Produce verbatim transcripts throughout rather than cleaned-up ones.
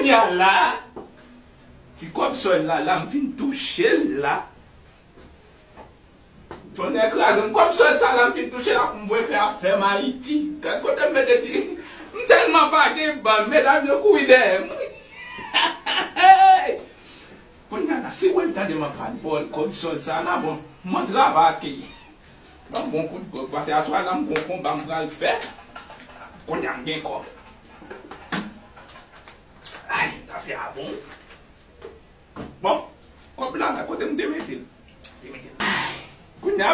Kounye a la, ti kòb sòl la, la, m fin touche l la. Tonnè kraze m, kòb sòl sa la, m fin touche l la pou m voye fè afè m Ayiti. Gad kote m mete ti. M tèlman pa gen bann, medam yo kouri dèyè m. Kounye a la, si w wè l tande m ap pale, bò, kòb sòl sa la, bon, m antre avè ak li. Ban m bon kout gwòg, paske aswè a la, m gon konba m pral fè. Kounye a m gen kòb. Ay, afè a bon. Bon, kòb la, la, kote m te mete l? Te mete l. Kounye a,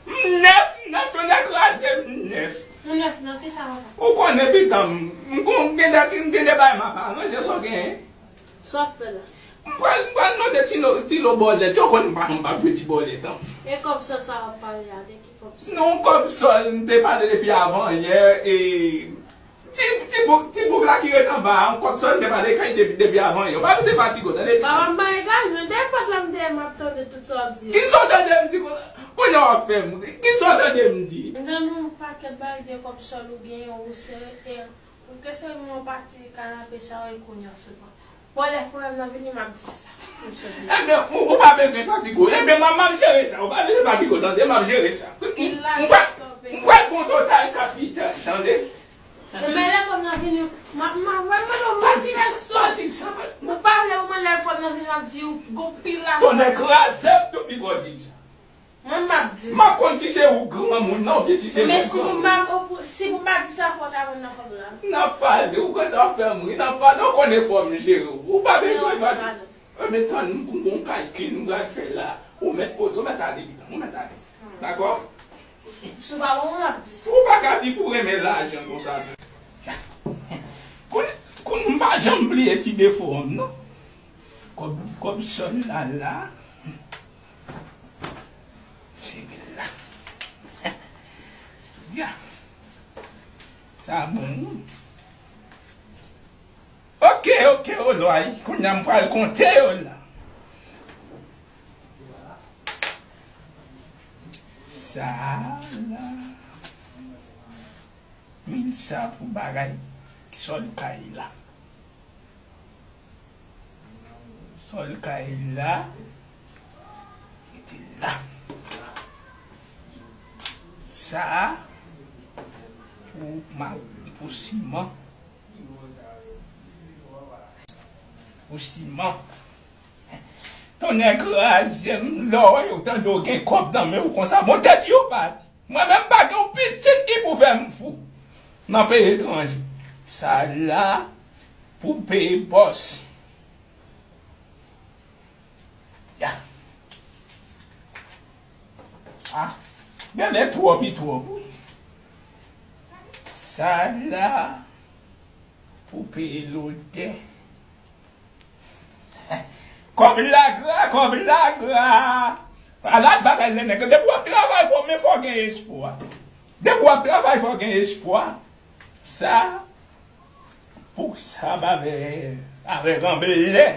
m nèf, m nèf, tonnè kraze m, m nèf. Ou nèf nan ki sa, papa? Ou konnen, pitan m, m kon gen de, m gen de bagay m ap aranje, sa w genyen? Sa w ap fè la? M pral, m pral mande ti lo, ti lo bòlèt. Yo konn m pa, m pa jwe ti bòlèt, non. E kòb sòl sa w ap pale a, de ki kòb sòl? Non, kòb sòl, m te pale depi avan yè, e ti, ti boug, ti boug la ki ret anba a, yon kòb sòl, m te pale kay depi, depi avan yè. Ou pa bezwen fatige w, tande? Papa, m pa egare, men dèyè pòt la, m te, m ap tande tout sa w ap di yo. Kisa w tande m di konsa? Kounye a w ap fè m ri. Kisa w tande m di? M tande yon pakèt bagay de kòb sòl ou genyen, ou se, e, ou te se yon pati kanape sa, e kounye a sèlman. Bon, lè frè m nan vini, m ap di sa. M sot vini. Ebyen, ou, ou pa bezwen fatige w. Ebyen, m, m ap jere sa. Ou pa bezwen fatige w, tande, m ap jere sa. M, m, m pral, m pral fè yon total kapital, tande? Men lè frè m nan vini, m ap, m ap, m ap, m ap, m ap fè sòt. Ou pale, ou, men lè frè m nan vini, m ap di ou, gon pil la. Tonnè kraze m, tou pi gwo di sa. Mwen, m ap di sa. M ap konn si se ou granmoun nan, oubyen si se mwen granmoun. Men si m pa, si m pa di sa, fò w ta konn nan kòb la. N ap pale, ou gentan fè m ri, n ap pale, ou konnen fò m jere w. Ou pa bezwen fatige. Ebyen, tann, m gon kalkil m pral fè la. Ou mèt poze, ou mèt ale, pitan, ou mèt ale. Dakò? Si w pa bon, m ap di sa. Ou pa ka di fou renmen lajan konsa. Kounye, kounye, m pa janm bliye ti defo m, non. Kòb, kòb sòl la, la. Se la. Ya. Sa bon, wi. Ok, ok, olòy. Kounye a m pral konte yo la. Sa la. Mil sa pou bagay sòl kay la. Sòl kay la. Mete la. Sa a pou ma-, pou siman. Pou siman. Tonnè kraze m, lè w wè yo tande w gen kòb nan men w konsa, bon, tèt yo pati. Mwen menm, m pa gen yon pitit ki pou fè m fou nan peyi etranje. Sa la pou peye bòs. Ya. Ah, genlè twòp, li twòp, wi. Sa la pou peye lotè. Kòb la gra, kòb la gra. Ala bagay, nèg, depi w ap travay fò, men fò gen espwa. Depi w ap travay fò gen espwa. Sa pou sa avè, avè ranblè.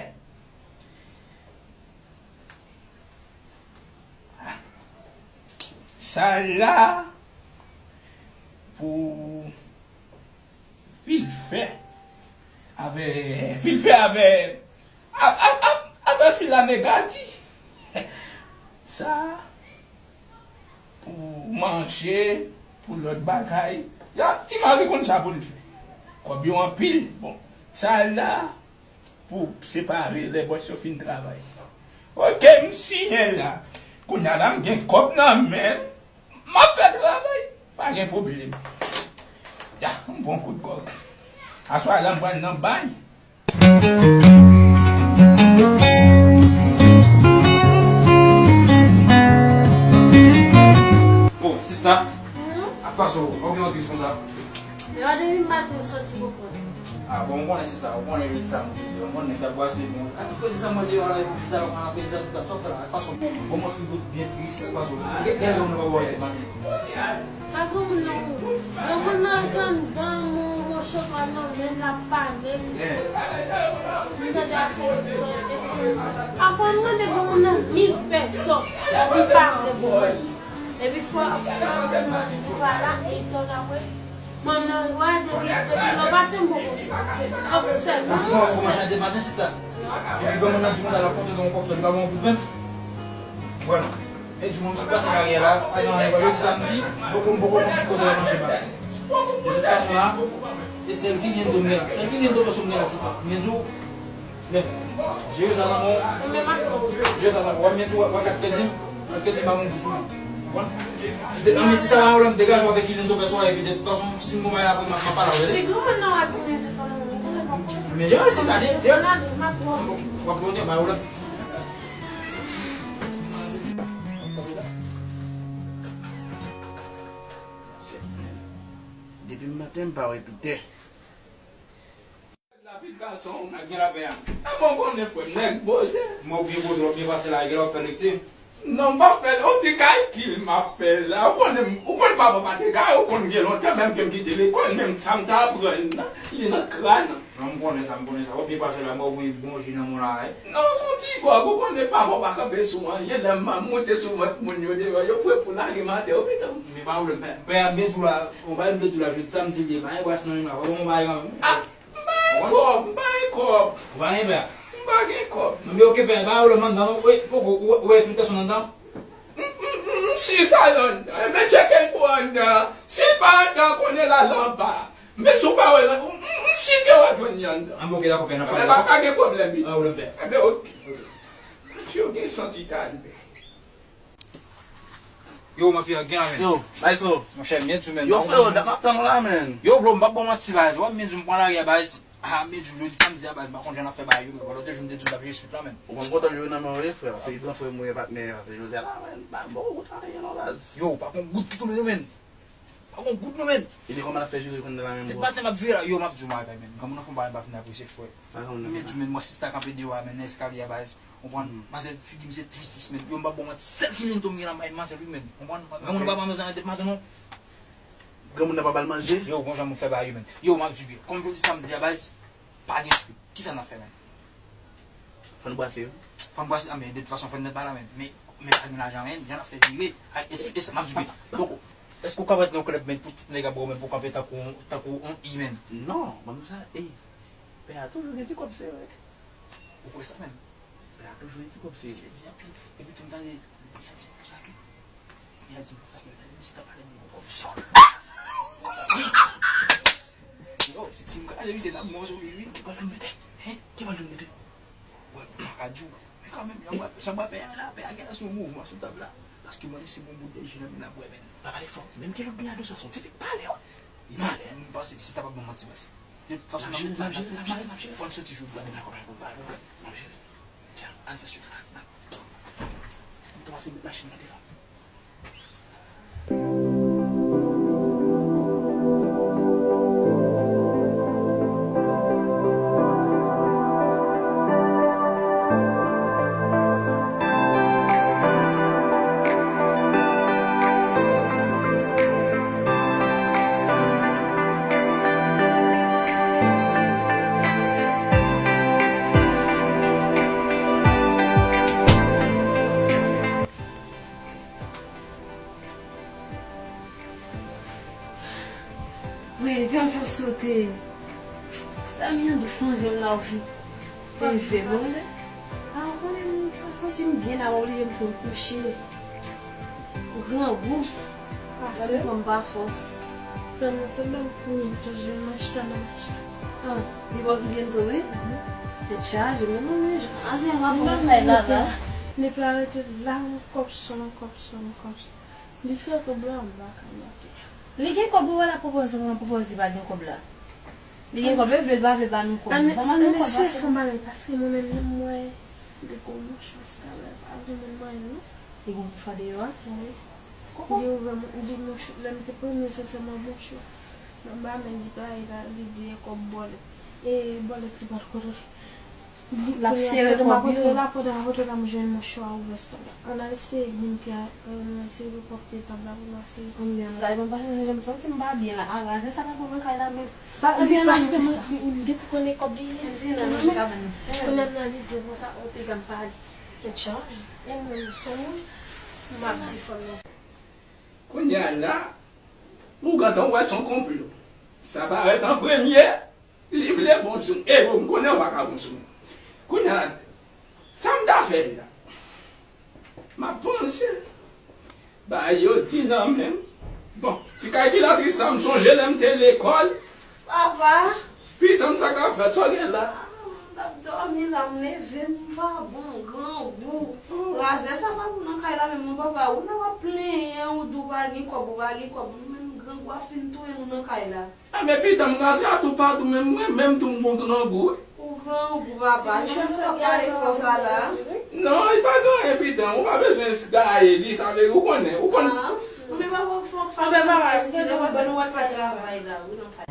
Sa la pou filfè avè, filfè avè, a, a, a, avè fil a negati. Sa pou manje, pou lòt bagay. Ya, ti mari konn sa pou l fè. Kòb yo anpil. Bon, sa la pou separe lè bòs yo fin travay. Ok, m siyen la. Kounye a la, m gen kòb nan men m. M ap fè travay. Pa gen pwoblèm. Ya, m pran kout gwòg. Aswè a la, m pral nan bay. Oh, sista. Hmm? Apa so, ou gen yon tris konsa? Yo, depi maten soti poko. Ah, bon, ou konnen se sa, ou konnen wi, samdi, yon moun nèg ap brase moun. A tout fredi sa mwen di yo la, epi chita la, mwen ap fè sa, chita, sa fè la, pa sou. Bon, mwen fi gout byen tris, pa sou. Gen, gen yon moun pa wè maten. Sa granmoun nan, granmoun nan t anndan, mwen, mwen chokòl nan men l ap pale. M tande afè sòl, epi apre m mande granmoun nan mil pèso, li pa vle bon. Epi fò, fò, mwen di pa la, e tande apre. Mwen nan lwa depi, depi lè w pati m poko. Lòt sèl. Bon, bon, bon, maten, maten, sista. Epi, bon, moun nan di konsa, l ap konte nan yon kòb sòt, l ap yon kout men. Bon. E di moun, m sot pase karyè la, al nan yon jodi samdi, m poko, m poko konn ki kote l ap manje bagay. De tout fason la, e sèl ki gen do m gen la. Sèl ki gen do m gen la, sista. Men di w, men, jere sa nan men w. Jere sa nan men w. W ap met ou, w ap gad kredi m, gad kredi m pa gon gou sou mwen. Konprann? De, men si sa pa yon pwoblèm, degaje w avèk Lilian Topès ou a, epi de tout fason, si m gon bagay apre, m ap, m ap pale avè l. Se granmoun nan w ap vin de tout fason, ou konnen pa konn. Men jere sa, jere, jere. W ap bloke, pa yon pwoblèm. Depi maten, m pa wè Pitè. Lapid gason, ak gen lapè a. E bon, konnen frè m, nèg poze. Mwen, ou byen poze, w ap byen pase la, e gen lè w ap fè lekti. Non, m pa fè, on ti kalkil m ap fè la. Ou konnen, ou konn papa pa te gay, ou konn gen lontan, menm ke m kite lekòl, menm sa m t aprann nan, li nan kran. Non, m konnen sa, m konnen sa. W ap byen pase la, m wè w gen bon ji nan men w la, wi. Non, se on ti gòg, ou konnen papa pa kanpe sou anyen, lè m moute sou vant moun yo deyò, yo pre pou lage m atè, ou pito. Men pa pwoblèm, pè, pè a byen di w la, on bagay m te di w la, jodi samdi li ye, pa gen bras nan men m la, pa bon bagay kanmenm. Ah! M pa gen kòb, m pa gen kòb. Ou pa gen pè? M pa gen kòb. Men oke pè, pa gen pwoblèm anndan non. Wi, poko, ou, ou wè tout pèsonn anndan? M, m, m, m si sa anndan. Enben tcheke l pou anndan. Si l pa anndan, konnen l al anba. Men si w pa wè l, m, m, m si ke w ap jwenn li anndan. Anben oke, dakò pè, n ap pale. Enben pa, pa gen pwoblèm, wi. Pa gen pwoblèm pè. Enben oke. Yo gen santi talè. Yo, mafya, gen la, men. Yo, bay so. Monchè, m byen di w, men. Yo, freo, dat m ap tann w la, men. Yo, bro, m p ap ba w manti, baz. W ap byen di w, m pran lari a, baz. Ah, m byen di w, jodi samdi a, baz, m pa konn jan n ap fè bagay yo, men. Lòt jou, m te di w, m t ap jere swit la, men. Ou konn kontan yo nan men w, wi, frè. Se gran frè m ou ye, patnè. Se Jozè la, men. M pa, m poko ta anyen, non, baz. Yo, pa gon goud ki tonbe, non, men. Pa gon goud, non, men. Epi kòman l ap fè jere konnen la, men, bro? Depi maten, m ap veye la. Yo, m ap di w, m pa, men. Granmoun nan fè yon bagay, m pa fin apresye, frè. Sa granmoun nan fè? M byen di w, men, m wè sista kanpe deyò a, men, nan eskalye a, baz. Konprann? Manzè, figi misye tris, tris, men. Yo, m pa bon manti, sèl kilin tou m gen nan bay manzè, wi, men. Konprann? Granmoun nan pa ba manzè anyen depi maten, non. Granmoun nan pa ba l manje? Yo, bon jan m fè ba yo, men. Yo, m ap di w byen. Kòm jodi samdi a, baz, pa gen swit. Kisa n ap fè, men? Fò n brase, wi. Fò n brase, a, men, de tout fason, fò n mèt pa la, men. Men, men pa gen lajan, men. Jan n ap fè vire. Ay, èske, èske, m ap di w byen. Poko. Èske w ka mèt nan yon klèb, men, pou tout nèg ap ba w, men, pou kanpe tankou, tankou yon i, men? Non, ban m sa, ey. Pè a toujou gen ti kòb sere. Ou kwè sa, men? Pè a toujou gen ti kòb sere. Misye di anpil. Epi tou m tande, li a di m konsa ke, li a di m konsa ke, misye t ap pale de kòb sòl. Yo, si, si m kraze misye, l ap mò sou li, wi. Ki pral vin mete? Hen? Ki pral vin mete? Wè, m pa ka di w. Men kanmenm, jan m wè, jan m wè pè a la, pè a genlè sou mouvman sou tab la. Paske mwen menm si m gon bout de ji nan men l ap bwè, men. Pa pale fò. Menm ke lòt byen a dous la, se yon ti fi k pale, wi. Li pale. M panse si ta p ap ban m manti, baz. De tout fason, n ap jere, n ap jere, n ap jere. Fò n soti jodi a, men dakò, pa gen pwoblèm. N ap jere. Tcha, ann fè swit la. M tou pase met machin nan devan. Wi, gran fòs sote. Stamina dous nan je m la, ou fin leve, bon. A, ou konnen m pa santi m byen la, m oblije m fè m kouche. Grangou. Gade kòm pa fòs. Fè m se menm pou m chanje m achta nan achta. A, li bò ki byen tonbe? Tèt chaje, men non, men jan. Anyen w ap fè la la. Li pa rete la, yon kòb sòl, yon kòb sòl, yon kòb sòl. Li fè kòb la, m pa ka manke. Li gen kòb, ou wè l ap pwopoze, mwen pwopoze pa gen kòb la. Li gen kòb, e vle l pa vle pa nou kòb. Ann, ann eseye fè yon bagay, paske mwen menm, menm mwen, li gon mouchwa, paske avè pa gen moun mwen, non. Li gon mouchwa deyò a? Wi. Kòman? Li ouvè, li mouch-, lè m te premye soti, mwen mouchwa. Mwen ba men li pa, li di e kòb bòlèt. E bòlèt li pa t konnen. L ap sere kòb yo. Pandan m ap antre la, pandan m ap antre la, m jwenn mouchwa ouvè sèl la. Ann al eseye bin pye a, ann eseye pwòpte tab la pou nou eseye. Konbyen m gade mwen pase se jan m santi m pa byen la. A, raze sa nan pou mwen kay la, men. Pa byen la, paske mwen, m gen pou konnen kòb li ye. Kounye a m nan li di konsa, o piga m pale. Tèt chaje. E mwen, m se moun, m ap di fanm nan. Kounye a la, ou gentan wè se yon konplo. Sa parèt an premye, li vle bon sou m. E bon, m konnen w pa ka bon sou mwen. Kounye a la, sa m ta fè la? M ap panse. Bagay yo di nan men m. Bon, ti kalkilatris sa, m sonje lè m te lekòl. Papa! Pitanm, sa k ap fèt? Sa w gen la? Ah, m t ap dòmi la, m leve, m pa bon, grangou. Oh. Razè sa pa pou nan kay la menm non, papa. Ou la w ap plenyen, ou di w pa gen kòb, ou pa gen kòb. Nou menm grangou a fin touye nou nan kay la. Enben, pitanm, razè a toupatou, menm mwen menm tou m gon grangou wi. Ou grangou, papa. Ti Michel, sa pale fò sa la. Non, li pa gen anyen, pitanm. Ou pa bezwen gaye li, sa vle di ou konnen, ou konn. Ah, men papa, fò, fò, papa, eskize, papa, nou pral fè travay la, wi, nan kay.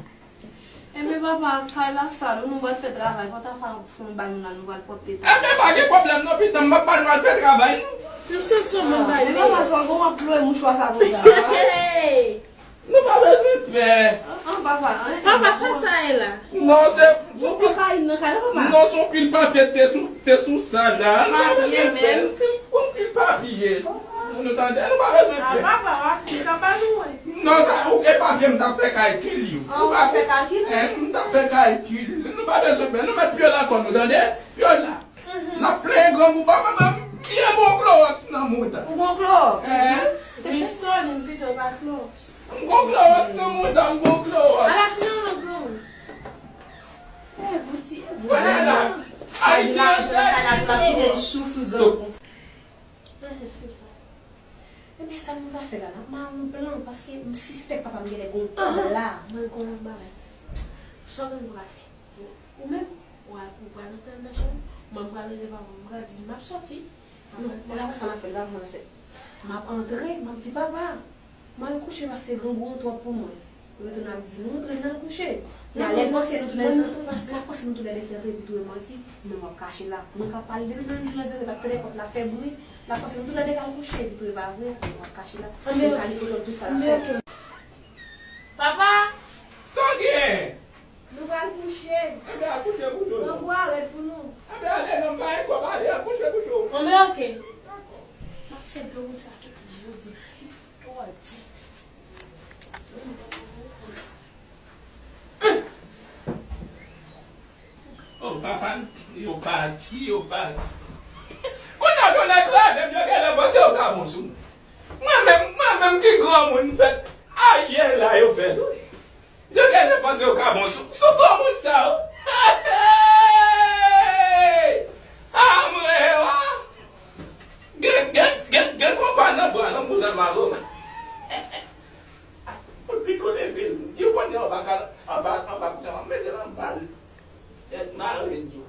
Enben, papa, kay la sal, nou pral fè travay, pòtafa fon ba nou la, nou pral pòte tou. Enben, pa gen pwoblèm non, pitanm, m ap ba nou al fè travay nou. M santi yon moun ba nou. Men papa, sa w ap ploye mouchwa sa konsa. Hey! Nou pa bezwen pè. An, papa, an, papa, sa sa ye la? Non, se, se yon pil papye te sou, te sou sa la. Nou pa bezwen pè. Papye menm. Yon pil papye. Nou tande, nou pa bezwen pè. Ah, papa, w ap pita ba nou, wi. Non, sa, ou, e papye m t ap fè kalkil yo. Ah, ou ap fè kalkil? Hein, m t ap fè kalkil. Nou pa bezwen pè. Nou met Pyola kò nou, tande? Pyola. Mhm. N ap plenyen grangou, papa, m gen bon klowòks nan mouda. Ou gon klowòks? Hein? Wi, Sony, m pito pa klowòks. M gon klowòks nan mouda, m gon klowòks. Ala ki nan nan grangou. Eh, bouti. Vwala la. Ayiti an trè. Kite m soufri grangou. Ebyen, sa nou ta fè la, n ap mare yon plan, paske m sispèk papa m genlè gon kòb la. Mwen gon yon bagay. Sa w menm ou ka fè? Ou menm, ou al, ou pral antre anndan chanm ou, mwen m pral rele papa m, m pral di l m ap sòti. Non, men la, sa n ap fè, la, sa n ap fè. M ap antre, m ap di, "Papa, m al kouche paske grangou an twòp pou mwen." Ou retounen ap di, "Nou antre, n al kouche." Nan lè l panse nou tou lè, paske l ap panse nou tou lè de ki antre, epi tou e manti, men m ap kache la. Mwen k ap pale depi nan jou nan zere, l ap tande pòt la fè bri, l ap panse nou tou lè de k al kouche, epi tou e pa vre, men m ap kache la. Anben, men kale foto l tou sa l ap fè. Papa! Sa w gen? Nou pral kouche. Anben, al kouche kouche w. Grangou a rèd pou nou. Anben, ale non, m pa gen kòb, ale, al kouche kouche w. Anben, oke. Dakò. M ap fè dlo moun sa kite jodi. Li fout twò di. Oh, papa, yo pati, yo pati. Kounye a, yo lè kraze m, yo genlè panse yo ka bon sou mwen. Mwen menm, mwen menm ki granmoun fèt, ayè la yo fèt, wi. Yo genlè panse yo ka bon sou, sou granmoun sa yo. Hey! Ah, mwen, wa. Gen, gen, gen, gen konpa nan bwa, nan bouzan mago. Pou l pito leve l. Yo konn anba kal, anba, anba kouch la, m ap mete l anba l. Tèt mare l yo.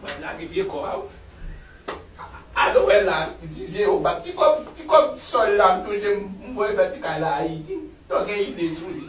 Mwen lage vye kò a, wi. A, a, wè la, di zewo bat. Ti kòb, ti kòb sòl la, m touche, m, m voye fè ti kay la Ayiti. Yo gen ide sou li.